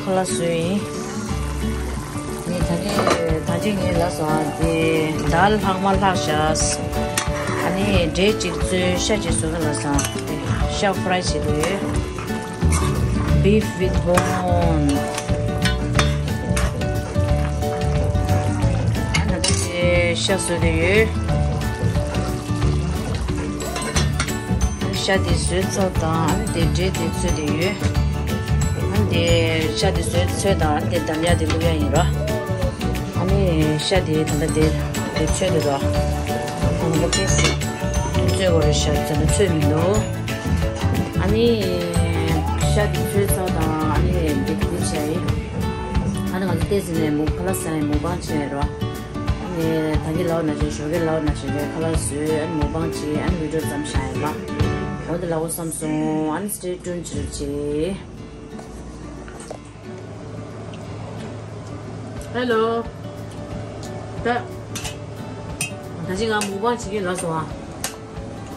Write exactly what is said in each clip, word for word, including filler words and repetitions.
ཁ་ལག་བཟོས་ཡིན། ངས་ད་ནི་ད་ཅི་ངས་ལབ་སོང་ཨ། དེ་དཱལ་ལྷག་མ་ལྷག་བཞག་ཨ་ནི་འབྲས་གཅིག་བཙོས་ཤ་གཅིག་བཟོས་ན་ལབ་སོང་ཨ། དེ་ཤ་ཕ་རའི་བྱེད་དགོས་ཡོད། Beef with bone. ཨ་ན་དེ་ཤ་བཟོས་དེ་ཡོད། ཤ་དེ་བཟོས་ཚར་དང་། ཨ་ནི་དེ་འབྲས་དེ་བཙོས་དེ་ཡོད། ཨ་ནི་དེ་ཤ་དེ་བཟོས་ཚར་དང་། ཨ་ནི་དེ་འདམ་ཡག་དེ་བླུག་ཡག་ཡིན་རོ། ཨ་ནི་ཤ་དེ་ད་ལྟ་དེ་དེ་བཙོས་དེ་རོ། ད་ལྟ་ཏོག་ཙམ་བཙོས་དགོས་རེད། ཤ་ཚོད་ན་ཚོད་མི་འདུག་ཨ་ནི་ཤ་དེ་བཙོས་ཚར་དང་། ཨ་ནི་དེ་དེ་བྱས་ཡིན། ཨ་ནི་ང་ཚོ་ཏོག་ཙམ་ནས་མུག་ཁ་ལག་ཟ་ཡིན། མུག་པང་བྱས་རོ། ཨ་ནི་ད་གིན་ལབ་པ་ནང་བཞིན། ཞོགས་ཀས་ལབ་པ་ནང་བཞིན་རེད། ཁ་ལག་བཟོས། ཨ་ནི་མུག་པང་བྱས། ཨ་ནི་བི་ཌི་ཡོ་མཚམས་བཞག་ཡིན་པ། འོ་དེ་ལབ་དགོས་བསམ་སོང་། ཨ་ནི་stay tuned བྱེད་རོགས་བྱེད། Hello. ད་ད་ཅི་ང་མུག་པང་བྱེད་ཀྱིན་ལབ་སོང་ཨ།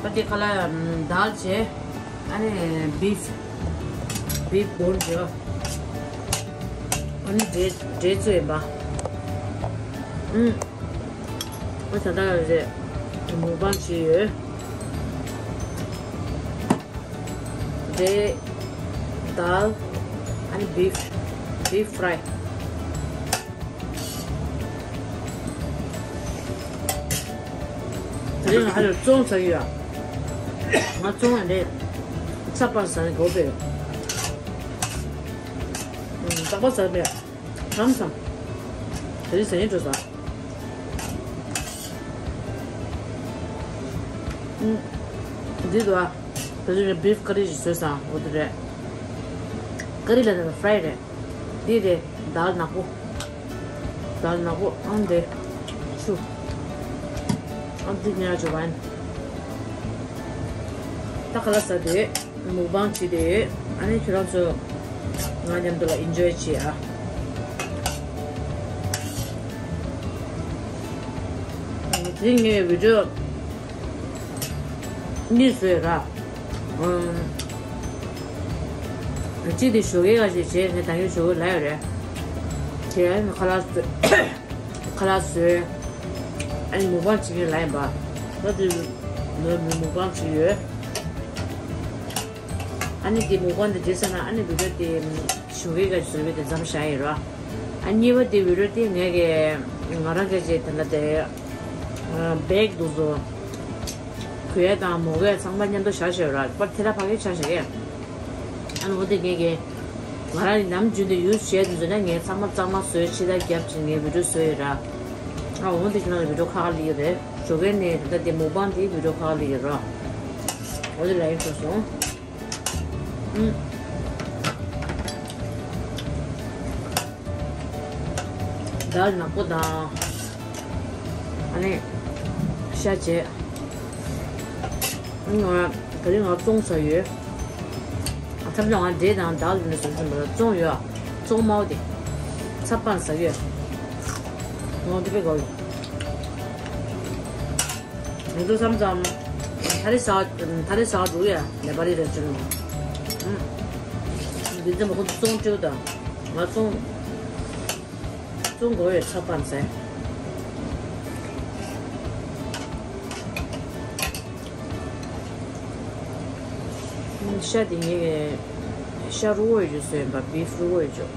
ད་དེ་ཁ་ལག་ཨམ་དཱལ་བྱས། ཨ་ནི་བིབ་བིབ་བོན་བྱས། ཨ་ནི་འབྲས་འབྲས་བཙོས་ཡིན་པ། ཨུམ། ཨ་ད་ལྟ་རེད། མུག་པང་བྱས་ཡོད། འབྲས། དཱལ། ཨ་ནི་བིབ་བིབ་ཕ་རའི། དེ་རིང་ང་ཧ་ལས་བཙོང་ཟ་གི་ཡོད། ང་བཙོང་ཡ་རེད། ཚ་པར་ཟ་ནས་དགོས་པས། ཨུམ། རྟག་པར་ཟ་བས། ལམ་སང་། དེ་རིང་ཟ་ཡིན་འགྲོ་ཟ། ཨུམ། འདི་འདུག་ཨ། དེ་རིང་བིབ་ཀ་རི་ཞིག་བཟོས་སོང་། འོ་དེ་རེད། ཀ་རི་ལ་ད་ཕ་རའི་རེད། འདི་རེད། དཱལ་ནག་པོ། དཱལ་ནག་པོ། ཨང་དེ་ཆུ། ཨང་འདི་ཉར་བཅུག་པ་ཡིན། ད་ཁ་ལག་ཟ་དེ། མུག་པང་བྱེད་དེ། ཨ་ནི་ཁྱེད་རང་ཚོ་ང་མཉམ་དུ་ལ་ཨིན་ཇོའི་བྱེད་ཨ། དེ་ངའི་བི་ཌི་ཡོ་གཉིས་བཟོས་ར། ཨམ། གཅིག་དེ་ཞོགས་ཀས་ཁ་ཤས་བྱས། ངས་ད་གིན་ཞོགས་ཀས་ལབ་ཡོད་རེད། དེ་ཨ་ནི་ཁ་ལག་བཟོས། ཁ་ལག་བཟོས། ཨ་ནི་མུག་པང་བྱེད་མཁན་ལ་ཡིན་པ། ད་དེ་ནས་མུག་པང་བྱེད་ཡོད། ཨ་ནི་དེ་མུག་པང་དེ་བྱས་ཚར་ན། ཨ་ནི་བི་ཌི་ཡོ་དེ་ཞོགས་ཀས་ཀྱི་བཟོས་པའི་དེ་མཚམས་བཞག་ཡིན་རོ། ཨ་གཉིས་པ་དེ་བི་ཌི་ཡོ་དེ་ངས་ཀྱི་ང་རང་གི་ཅིག་དེ་འདྲ་དེ་བེག་འདུག་བཟོ། གོས་དང་མོ་གོས་ཚང་མ་མཉམ་དུ་བཞག་བཞག་ར། པར་དེ་ལ་ཕ་གི་ཆ་བཞག་གི། ཨ་ནི་འོ་དེ་ངས་ཀྱི་ང་རང་ནི་ནམ་རྒྱུན་དུ་ཡུས་བྱས་དུས་ཚོད་ན་ངས་ཚང་མ་གཙང་མ་བཟོས། ཕྱི་ལ་བརྒྱབ་ཅིང་ངས་བི་ཌི་ཡོ་བཟོས་ཡོད་ར། ཨ་འོ་དེ་ཁྱེད་རང་ལ་བི་ཌི་ཡོ་ཁག་ཁག་སླེབས་ཡོད་རེད། ཞོགས་ཀས་ནས་ད་ལྟ་དེ་མུག་པང་དེ་བི་ཌི་ཡོ་ཁག་ཁག་སླེབས་ཡོད་ར། འོ་དེ་ལ་ཡིན་ཐུབ་སོང་། ཨུམ། དཱལ་ནག་པོ་དང་། ཨ་ནི་ཤ་བྱས། ཨ་ནི་ང་དེ་རིང་ང་བཙོང་ཚར་ཡོད། ཨ་ཐབས་ལ་ང་འབྲས་དང་དཱལ་ནས་བཟོས་ཟིན་པ་ལ་བཙོང་ཡོད། བཙོང་མའོ་དེ་ཚ་པར་ཟ་ཡོད། ངོ་དེ་པའི་གོ་ཡོད། ང་ཚོ་བསམ་ཙམ། ད་རེས་ཟ། ད་རེས་ཟ་འདུག་ཡ། ནེ་པ་ལི་རེ་ཅོ་ནོ། ཨུམ། འདི་ཚོ་མ་ཁོ་ཚོ་བཙོང་སྤྲེའུ་དང་། ང་བཙོང་། བཙོང་དགོས་ཡོད། ཚ་པར་ཟས། ཤ་དེ་ངས་ཤ་རུ་བོ་ཡོད་ཅོ་བཟོས་ཡིན་པ། བིབ་རུ་བོ་ཡོད་ཅོ།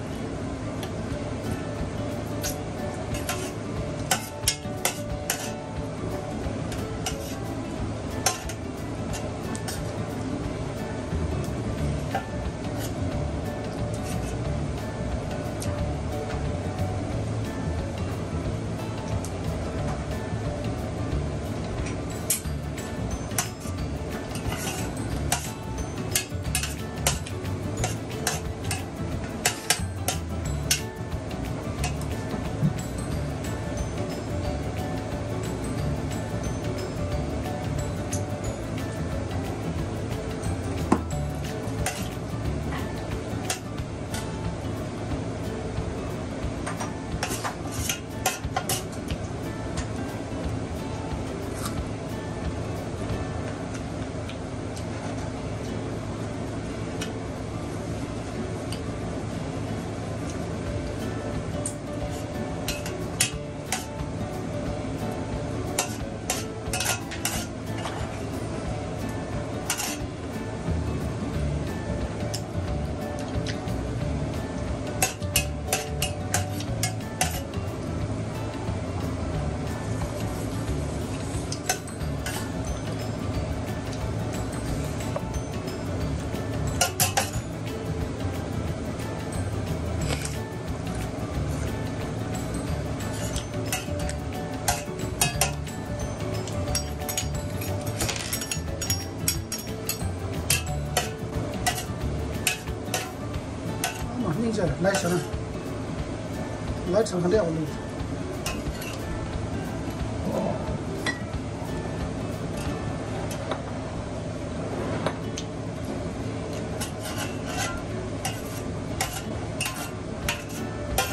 ང་གྲངས་ཀ་འདྲ་ཡོང་ནི།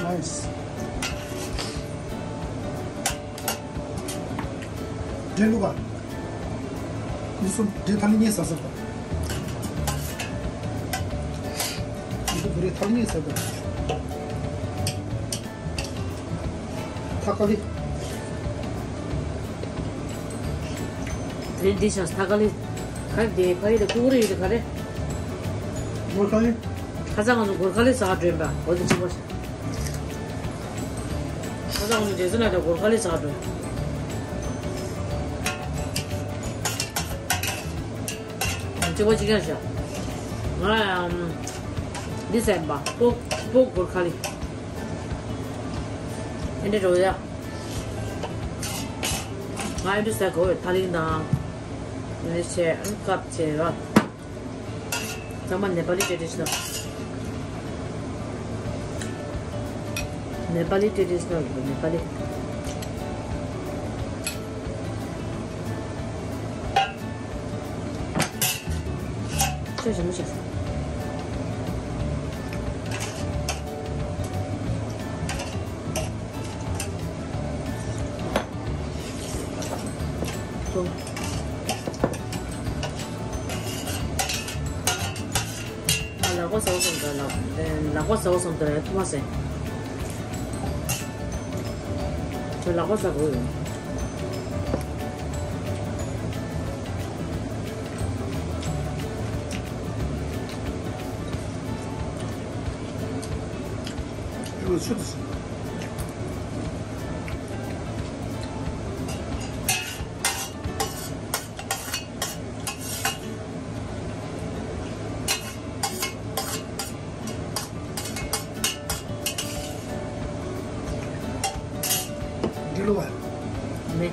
Nice. འདྲེ་བླུགས་པ། འདི་གསུམ་འདྲེ་ཐ་མི་གཉིས་ཟ་ཟ་དང་། འདི་ཚོ་བོད་རིགས་ཐ་མི་གཉིས་ཟ་དང་། ཐ་ཀ་ལི། དེ་རིང་འདི་བྱས་ཐ་ཀ་ལི། ག་རེ་དེ་ཕ་ཡི་དེ་ཀུ་ཀུ་རེ་ཡོད་དེ་ག་རེ། སྒོར་ཁ་ལི། ཁ་སང་ང་ཚོ་སྒོར་ཁ་ལི་ཟ་ག་འགྲོ་ཡིན་པ་འོ་དེ་གཅིག་པ་ཞིག་ཁ་སང་ང་ཚོ་རྗེ་བཙུན་ལ་དང་སྒོར་ཁ་ལི་ཟ་ག་འགྲོ། གཅིག་པ་གཅིག་རྐྱང་བཞག་ང་ཡང་འདི་ཟ་ཡིན་པ་སྤོ་སྤོ་སྒོར་ཁ་ལི། ཨེ་འདྲ་འགྲོ་ཡ། ང་ཨེ་འདྲ་ཟ་དགོས་ཐ་ལིང་དང་། ཨེ་འདྲ་བྱས་ཨ་ནི་ཀབ་བྱས་ར། ཚང་མ་ནེ་པ་ལི་ཊེ་ཌི་ཤི་ནལ། ནེ་པ་ལི་ཊེ་ཌི་ཤི་ནལ་ནེ་པ་ལི། ཆོས་ཞིམ་པོ་ཞིག་ལག་པ་ཟ་བ་སོང་ད་ལག་ལག་པ་ཟ་བ་སོང་ད་ཐུ་མ་ཟེ། ཁྱོད་ལག་པ་ཟ་དགོས་ཡོད། ཨེ་ཆུ་དེ་ཟ། འདི་ལོ་བ། མེ།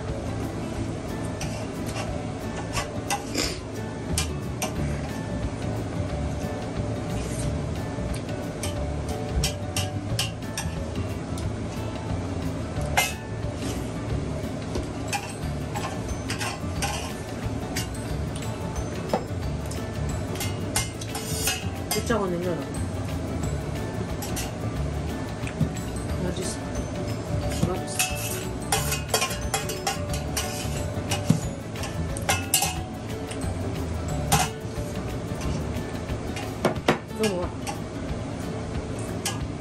འདི་ཅག་ནི་ཉོ་ན། ང་ཅི་ཟ། ང་ཅི་ཟ། བཙོང་བ།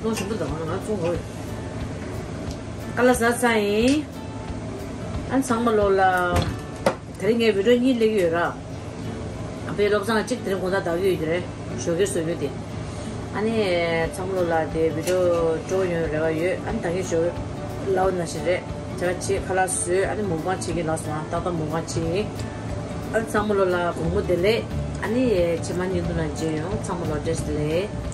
བཙོང་ཞིམ་པོ་དང་ང་བཙོང་དགོས། ཀ་ལ་ཟ་ཚ་ཡིན། ཨ་ཚང་མ་ལོ་ལ། དེ་རིང་ངས་བི་ཌིའོ་གཉིས་སླེབས་ཀྱི་ཡོད་ར། དཔེ་བློ་བཟང་གཅིག་དེ་རིང་དགོང་དག་ལྟ་གི་ཡོད་ཀྱི་རེད། ཞོགས་ཀས་བཟོ་རྒྱུ་དེ། ཨ་ནི། ཚང་མ་ལོ་ལ་དེ་བི་ཌིའོ་སྤྲོ་ཡོང་རེ་བ་ཡོད། ཨ་ནི་ད་གིན་ཞོགས་ལའོ་ན་ཞིག་རེད། དེ་བ་ཆེ་ཁ་ལག་བཟོས་ཨ་ནི་མུག་པང་བྱེད་ཀྱི་ལགས་སོང་ཨ་ཏག་ཏག་མུག་པང་བྱེད། ཨ་ནི་ཚང་མ་ལོ་ལ་དགོང་མོ་བདེ་ལེགས། ཨ་ནི་ཕྱི་མ་ཉིན་དུ་ན་མཇལ་ཡོང་ཚང་མ་ལོ་བཀྲ་ཤིས་བདེ་ལེགས།